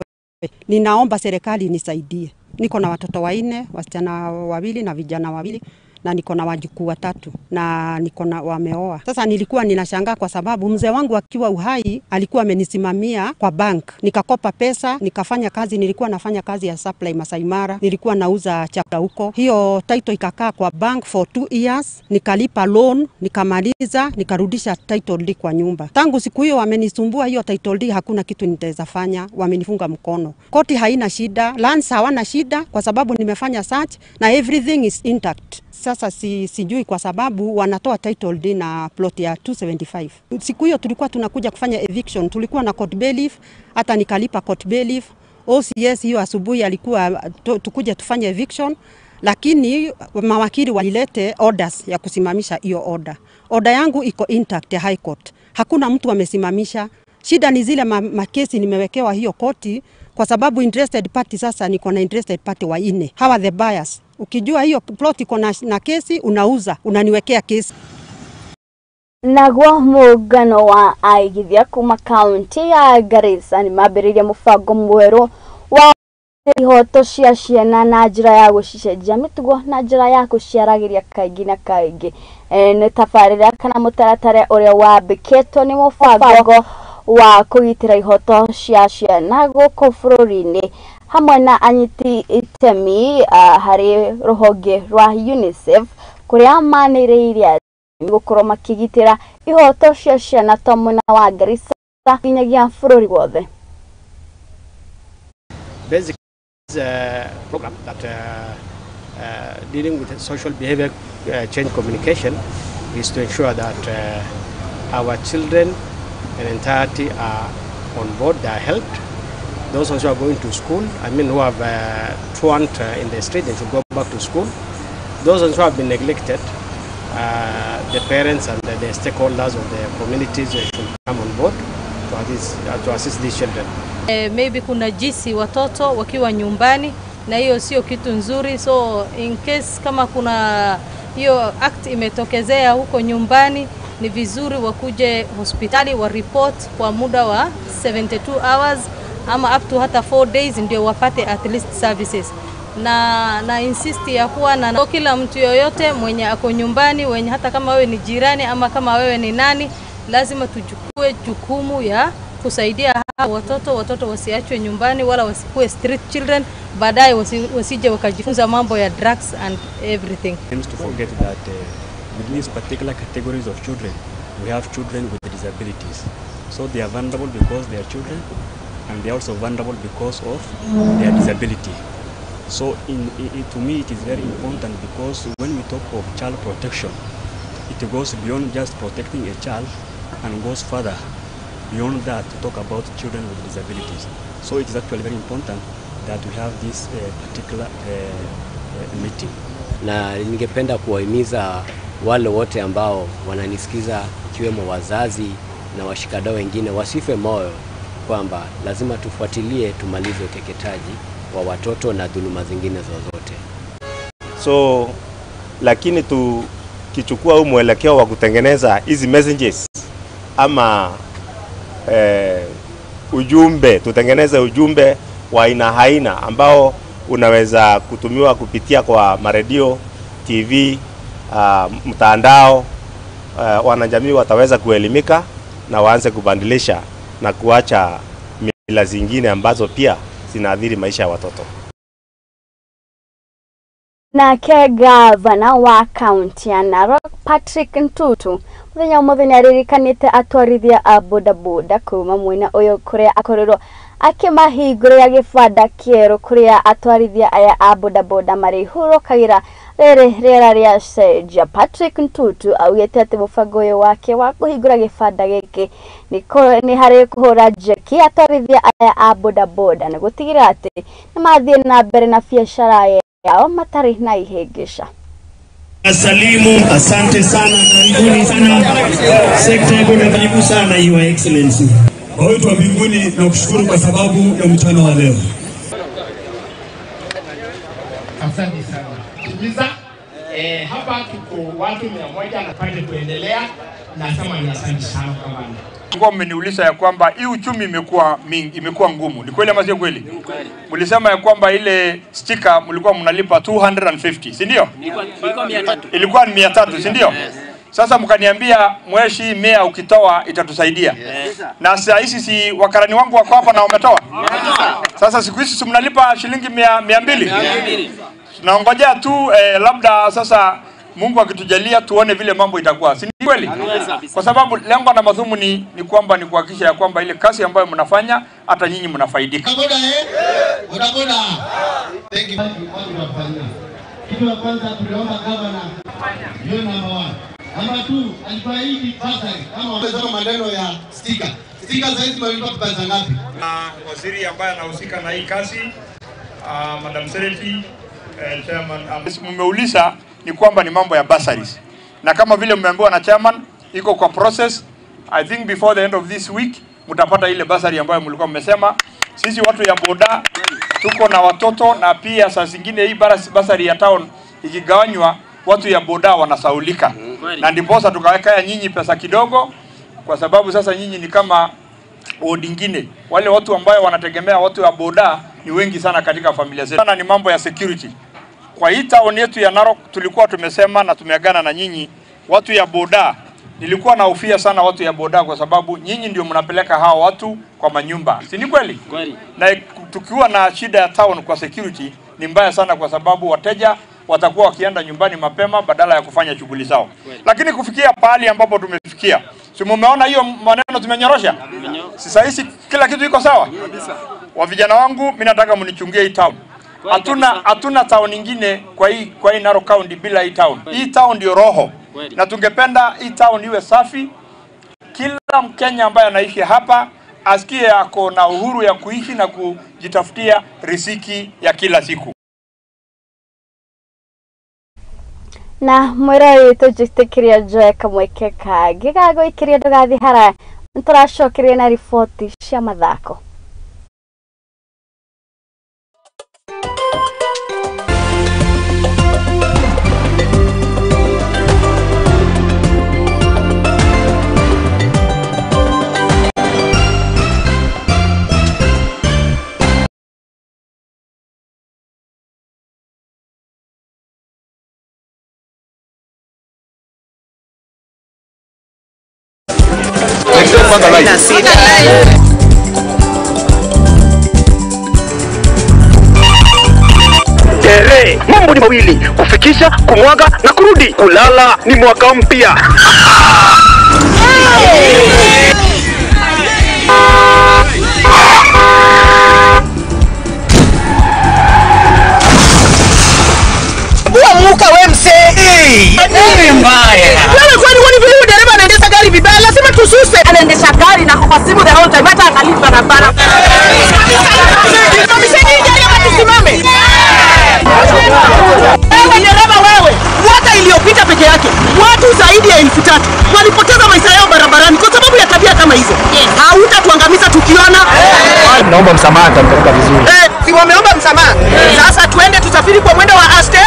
Ninaomba serikali nisaidie. Niko na watoto 4, wasichana 2 na vijana 2, na niko na wajukuu 3 na niko na wameoa. Sasa nilikuwa ninashangaa kwa sababu mzee wangu akiwa uhai alikuwa amenisimamia kwa bank. Nikakopa pesa, nikafanya kazi, nilikuwa nafanya kazi ya supply Masai Mara, nilikuwa nauza chakula huko. Hiyo title ikakaa kwa bank for 2 years, nikalipa loan, nikamaliza, nikarudisha title deed kwa nyumba. Tangu siku hiyo wamenisumbua hiyo title deed, hakuna kitu nitaweza fanya, wamenifunga mkono. Koti haina shida, lands hawana shida kwa sababu nimefanya search na everything is intact. Sasa sijui kwa sababu wanatoa title deed na plot ya 275. Siku hiyo tulikuwa tunakuja kufanya eviction, tulikuwa na court bailiff, hata nikalipa court bailiff. OCS hiyo asubuhi alikuwa tukuja tufanye eviction, lakini mawakili walilete orders ya kusimamisha hiyo order. Order yangu iko intact ya high court. Hakuna mtu amesimamisha. Shida ni zile makesi nimewekewa hiyo koti kwa sababu interested party, sasa niko na interested party 4. Hawa the buyers. Ukijua hiyo plot iko na kesi, unauza, unaniwekea kesi. Naguo muungano wa aigithia kuma kaunti ya Garissa nĩmambĩrĩirie mũbango mwerũ wa ihoto cia ciana na njĩra ya gũcicenjia mĩtugo na njĩra ya gũciaragĩria kaingĩ na kaingĩ. Nĩ tabarĩra kana mũtaratara ũrĩa wambĩkĩtwo nĩ mũbango wa kũgitĩra ihoto cia ciana gũkũ bũrũri-inĩ hamwe na anyiti itemi harĩ rũhonge rwa UNICEF kũrĩa manĩrĩire gũkorwo makĩgitĩra ihoto cia ciana ta mwena wa Garissa nginyagia bũrũri wothe. Basic program that dealing with social behavior change communication is to ensure that our children in entirety are on board, they are helped. Those also are going to school, I mean who have truant in the street, they should go back to school. Those also have been neglected, the parents and the stakeholders of the communities should come on board to assist these children. Maybe kuna jisi watoto wakiwa nyumbani na hiyo sio kitu nzuri, so in case kama kuna hiyo act imetokezea huko nyumbani ni vizuri wakuje hospitali wa report kwa muda wa 72 hours ama up to hata 4 days ndio wapate at least services. Na insist ya kuwa na kila mtu yoyote mwenye ako nyumbani, wenye hata kama wewe ni jirani ama kama wewe ni nani, Lazima tuchukue jukumu ya kusaidia hawa watoto, watoto wasiachwe nyumbani wala wasikuwe street children, baadaye wasije wakajifunza mambo ya drugs and everything. Seems to forget that within these particular categories of children, we have children with disabilities. So they are vulnerable because they are children, and they are also vulnerable because of their disability. So to me it is very important, because when we talk of child protection, it goes beyond just protecting a child and goes further beyond that to talk about children with disabilities. So it is actually very important that we have this particular meeting. Na ningependa kuwahimiza wale wote ambao wananisikiza, ikiwemo wazazi na washikadau wengine, wasife moyo kwamba lazima tufuatilie tumalize ukeketaji wa watoto na dhuluma zingine zozote. So lakini tukichukua huu mwelekeo wa kutengeneza hizi messages ama ujumbe, tutengeneze ujumbe wa aina haina ambao unaweza kutumiwa kupitia kwa maredio, TV, mtandao, wanajamii wataweza kuelimika na waanze kubadilisha na kuacha mila zingine ambazo pia zinaathiri maisha ya watoto. Nake gavana wa kaunti ya Narok Patrick Ntutu muthenya umuthi niaririkanite atwarithia a bodaboda kuma mwena uyu kuria akorirwo akimahingurira gibanda kieru kuria atwarithia aya a bodaboda marihurũkagĩra rĩrĩ rĩera rĩa cenjia. Patrick Ntutu augĩte atĩ mũbango ũyũ wake wa kũhingũra gĩbanda gĩkĩ nĩ harĩ kũhũra njeki atwarithia aya a bodaboda na gũtigĩrĩra atĩ nĩmathiĩ na mbere na biacara yao matarĩ na ihĩngĩca. Salimu, asante sana, karibuni sana sekta ya boda, karibu sana Your Excellency. Baba wetu wa mbinguni, nakushukuru kwa sababu ya mchana wa leo. Asante sana. Timiza, hapa tuko watu 100 na pale kuendelea, nasema ni asante sana kwa bana. Kwa mmeniuliza ya kwamba hii uchumi imekuwa mingi, imekuwa ngumu. Ni kweli ama sio kweli? Mlisema ya kwamba ile sticker mlikuwa mnalipa 250, si ndio? Ilikuwa ni 300, si ndio? Yes. Sasa mkaniambia mweshi 100 ukitoa itatusaidia. Yes. Na saa hizi si wakarani wangu wako hapa na wametoa? Sasa siku hizi si mnalipa shilingi 200? Tunaongojea tu labda sasa Mungu akitujalia tuone vile mambo itakuwa. Si ni kweli? Kwa sababu lengo na madhumuni ni kwamba ni kuhakikisha ya kwamba ile kazi ambayo mnafanya hata nyinyi mnafaidika. Boda boda boda. Thank you. Kitu la kwanza tuliomba governor hiyo namba 1. Namba 2 alifaidi basari kama wamesema maneno ya sticker. Sticker saizi mlitoa pesa ngapi? Na waziri ambaye anahusika na hii kazi, Madam Sereti, chairman, mmeuliza ni kwamba ni mambo ya bursaries. Na kama vile mmeambiwa na chairman, iko kwa process. I think before the end of this week mtapata ile bursary ambayo mlikuwa mmesema. Sisi watu ya boda tuko na watoto, na pia saa zingine hii bursary ya town ikigawanywa watu ya boda wanasaulika. Na ndiposa tukaweka nyinyi pesa kidogo, kwa sababu sasa nyinyi ni kama ward nyingine. Wale watu ambao wanategemea watu ya boda ni wengi sana katika familia zetu. Sana ni mambo ya security. Kwa hii town yetu ya Narok tulikuwa tumesema na tumeagana na nyinyi watu ya boda. Nilikuwa nahofia sana watu ya boda kwa sababu nyinyi ndio mnapeleka hao watu kwa manyumba. Si ni kweli? Kweli. Na tukiwa na shida ya town kwa security ni mbaya sana, kwa sababu wateja watakuwa wakienda nyumbani mapema badala ya kufanya shughuli zao. Lakini kufikia pahali ambapo tumefikia, si mumeona hiyo maneno tumenyorosha? Sasa hizi kila kitu iko sawa? Kabisa. Wa vijana wangu, mimi nataka mnichungie hii town. Hatuna town nyingine kwa hii Narok County bila hii town. Hii town ndio roho. Na tungependa hii town iwe safi. Kila Mkenya ambaye anaishi hapa asikie ako na uhuru ya kuishi na kujitafutia riziki ya kila siku. Na mwira witu njitikiria njoe kamweke kangĩ ga gũikĩria ndũgathiĩ haraya nĩtũracokeria na riboti cia mathako. Tere, mambo ni mawili: kufikisha, kumwaga na kurudi. Kulala ni mwaka mpya. Muka we msee. Nini mbaya? Wewe kwani wewe vile dereva anaendesha gari vibaya, lazima tususe. Anaendesha gari na kwa simu the whole time, hata angalii barabara. Simamisheni gari ama tusimame. Wewe dereva wewe, mwaka iliyopita peke yake watu zaidi ya 3000 walipoteza maisha yao barabarani kwa sababu ya tabia kama hizo. Hautatuangamiza tukiona. Naomba msamaha, tamtamka vizuri. Si wameomba msamaha. Sasa tuende tusafiri kwa mwendo wa aste.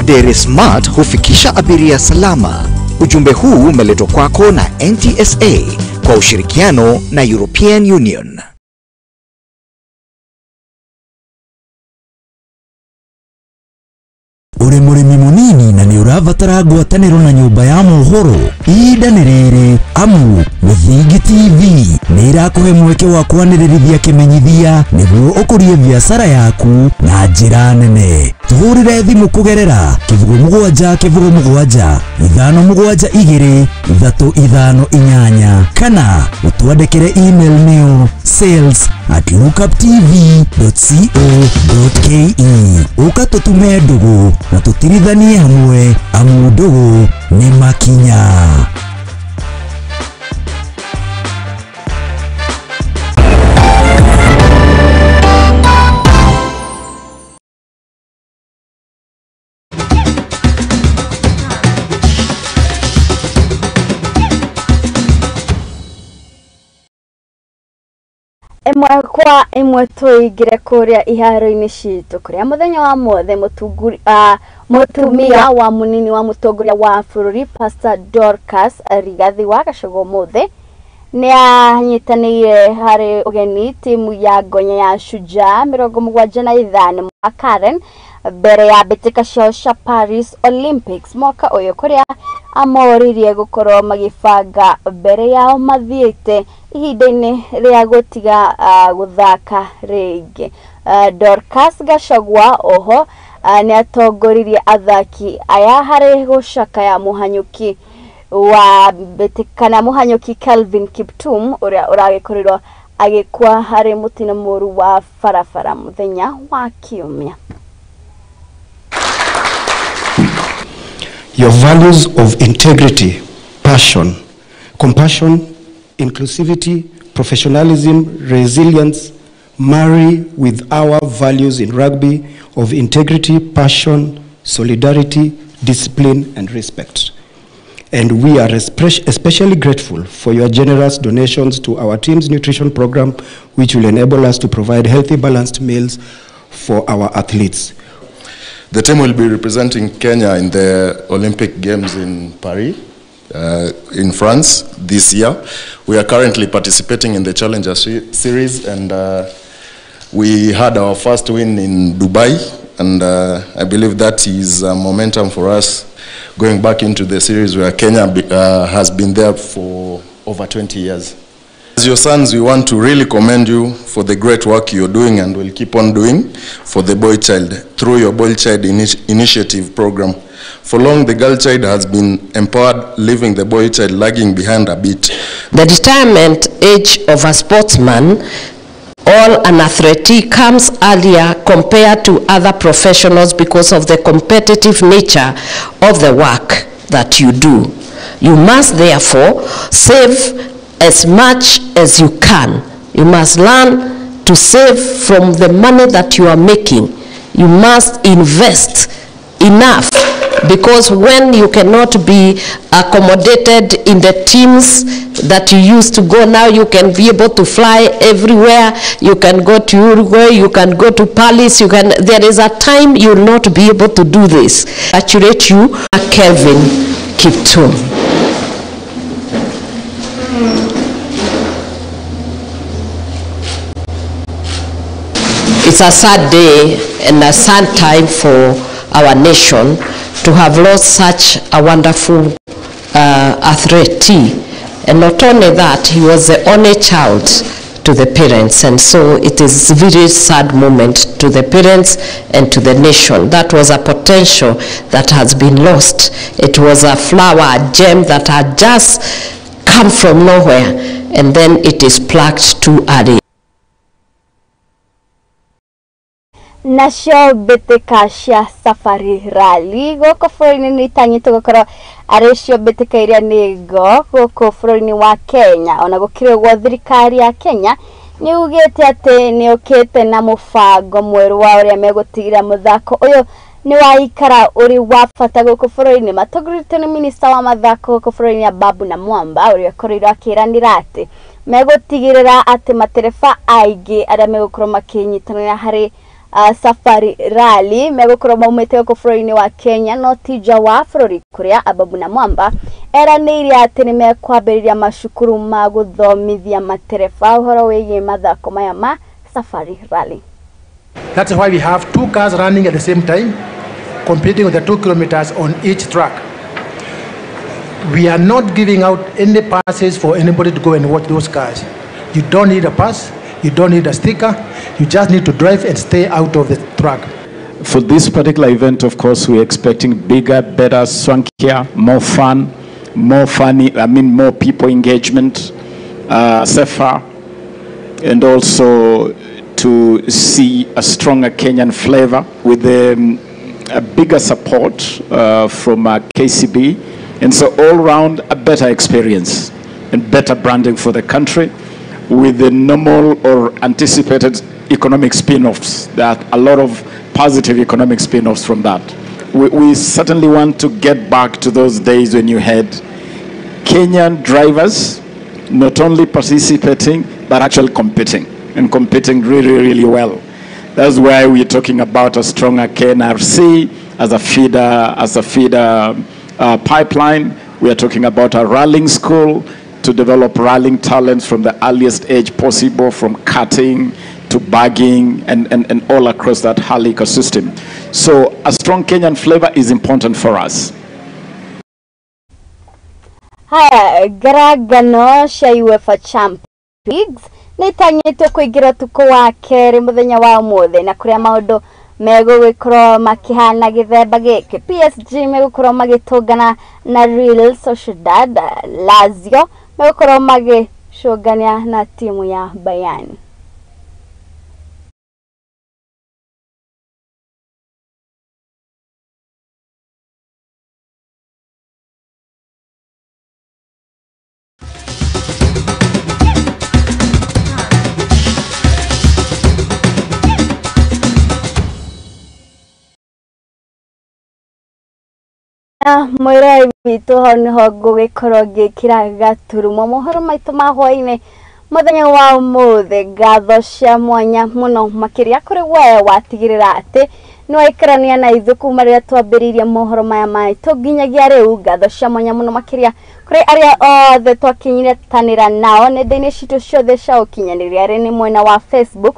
Dere Smart hufikisha abiria salama. Ujumbe huu umeletwa kwako na NTSA kwa ushirikiano na European Union. Uri murimi munini na ni urabatara ngwataniro na nyumba ya mohoro ihinda nĩ rĩrĩ amu Mũthingi TV nĩ ĩrakũhe mweke wa kwanĩrĩrithia kĩmenyithia nĩguo ũkũrie biacara yaku na njĩra nene. Tũhũrĩre thimũ kũgerera 07 07 572 358 kana ũtwandĩkĩre email nĩyo sales@lookuptv.co.ke. Ũka tũtume ndũgũ na tũtirithanie hamwe amu ndũgũ nĩ makinya. Ĩmwe kwa ĩmwe tũingĩre kũrĩa iharo-inĩ citũ kũrĩa mũthenya wa mothe mũtumia wa mũnini wa mũtongoria wa bũrũri Pastor Dorcas Rigathi wa Gachagua ũmũthĩ nĩ anyitanĩire harĩ ũgeni timu ya ngonya ya Shujaa 75 wa Karen mbere ya mbĩtĩka ciao cia Paris Olympics mwaka ũyũ kũrĩa amoririe gũkorwo magĩbanga mbere yao mathiĩte ihinda-inĩ rĩa gũtiga gũthaka rĩngĩ. Dorcas Gachagua oho nĩ atongoririe athaki aya harĩ gũcakaya mũhanyũki wa kana mũhanyũki Kelvin Kiptum ũrĩa ũragĩkorirwo agĩkua harĩ mũtino mũru wa barabara mũthenya wa Kiumia. Your values of integrity, passion, compassion, inclusivity, professionalism, resilience marry with our values in rugby of integrity, passion, solidarity, discipline, and respect. And we are especially grateful for your generous donations to our team's nutrition program, which will enable us to provide healthy, balanced meals for our athletes. The team will be representing Kenya in the Olympic Games in Paris, in France this year. We are currently participating in the Challenger Series, and we had our first win in Dubai, and I believe that is momentum for us going back into the series where Kenya has been there for over 20 years. As your sons, we want to really commend you for the great work you're doing and will keep on doing for the boy child through your Boy Child Initiative program. For long, the girl child has been empowered, leaving the boy child lagging behind a bit. The retirement age of a sportsman or an athlete comes earlier compared to other professionals because of the competitive nature of the work that you do. You must therefore save as much as you can. You must learn to save from the money that you are making. You must invest enough, because when you cannot be accommodated in the teams that you used to go now, you can be able to fly everywhere. You can go to Uruguay, you can go to Paris, you can. There is a time you will not be able to do this. Congratulate you, Kelvin Kiptum. It's a sad day and a sad time for our nation to have lost such a wonderful athlete And not only that, he was the only child to the parents, and so it is a very sad moment to the parents and to the nation. That was a potential that has been lost. It was a flower, a gem that had just come from nowhere, and then it is plucked too early. Nacio mbĩtĩka cia Safari Rally gũkũ bũrũri-inĩ nĩ itanyĩtwo gũkorwo arĩ cio mbĩtĩka iria nĩ ngo gũkũ bũrũri-inĩ wa Kenya. Ona gũkĩrĩ ũguo, thirikari ya Kenya nĩ ugĩte atĩ nĩ ũkĩte na mũbango mwerũ wa ũrĩa megũtigĩrĩra mũthako ũyũ nĩ waikara ũrĩ wa bata gũkũ bũrũri-inĩ. Matongoretio nĩ minista wa mathako gũkũ bũrũri-inĩ Ababu Namwamba, ũrĩa ũkorirwo akĩranĩra atĩ megũtigĩrĩra atĩ matereba aingĩ arĩa megũkorwo makĩnyitanĩra harĩ Safari Rally megũkorwo maumĩte gũkũ bũrũri-inĩ wa Kenya no ti nja wa bũrũri, kũrĩa Ababu Namwamba eranĩire atĩ nĩ mekwambĩrĩria macukuru ma gũthomithia matereba ũhoro wĩgiĩ mathako maya ma Safari Rally. That's why we have two cars running at the same time, competing with the 2 kilometers on each track. We are not giving out any passes for anybody to go and watch those cars. You don't need a pass, you don't need a sticker, you just need to drive and stay out of the track. For this particular event, of course, we're expecting bigger, better, swankier, more fun, more funny, I mean, more people engagement, safer, and also to see a stronger Kenyan flavor with a bigger support from KCB. And so all round, a better experience and better branding for the country with the normal or anticipated economic spin-offs. There are a lot of positive economic spin-offs from that. We certainly want to get back to those days when you had Kenyan drivers not only participating, but actually competing, and competing really, really well. That's why we're talking about a stronger KNRC as a feeder pipeline. We are talking about a rallying school to develop rallying talents from the earliest age possible, from karting to bagging and all across that whole ecosystem. So a strong Kenyan flavor is important for us. Haya, ngarangano cia UEFA Champions League nĩ itanyĩtwo kũingĩra ũtukũ wa kerĩ mũthenya wa ũmũthĩ, na kũrĩa maũndũ megũgĩkorwo makĩhana gĩthemba gĩkĩ. PSG megũkorwo magĩtũngana na Real Sociedad, Lazio megũkorwo magĩcũngania na timu ya Bayern. Mwĩrori witũ hau nĩho ngũgĩkorwo ngĩkĩra gaturumo mohoro maitũ ma hwaĩ-inĩ mũthenya wa ũmũthĩ. Ngatho cia mwanya mũno makĩria kũrĩ we watigĩrĩra atĩ nĩ waikarania na ithuĩ kuma rĩrĩa twambĩrĩirie mohoro maya maitũ nginyagia rĩu. Ngatho cia mwanya mũno makĩria kũrĩ arĩa othe twakinyitanĩra nao nenda-inĩ citũ ciothe cia ũkinyanĩria, arĩ nĩ mwena wa Facebook,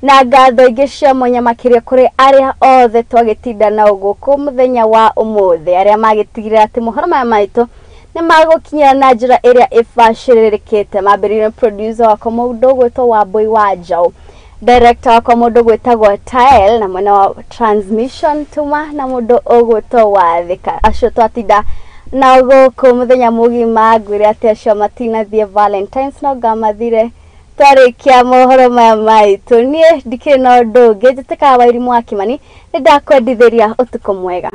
na ngatho ingĩ cia mwanya makĩria kũrĩ arĩa othe twagĩtinda nao gũkũ mũthenya wa ũmũthĩ, arĩa magĩtigĩrĩra atĩ mohoro maya maitũ nĩ magũkinyĩra na njĩra ĩrĩa ĩbacĩrĩrĩkĩte. Mambĩrĩirie producer wakwa mũndũ ũgwĩtwo Wambui wa Njaũ, director wakwa mũndũ ũgwĩtagwo Tael, na mwena wa transmission tuma na mũndũ ũgwĩtwo Wathĩka. Acio twatinda nao gũkũ mũthenya mũgima, ngwĩre atĩ acio matinathiĩ Valentines no ngamathire twarĩkia mohoro maya maitũ. Niĩ ndikĩrĩ na ũndũ ũngĩ, njĩtĩkaga Wairimũ wa Kimani, nĩ ndakwendithĩria ũtukũ mwega.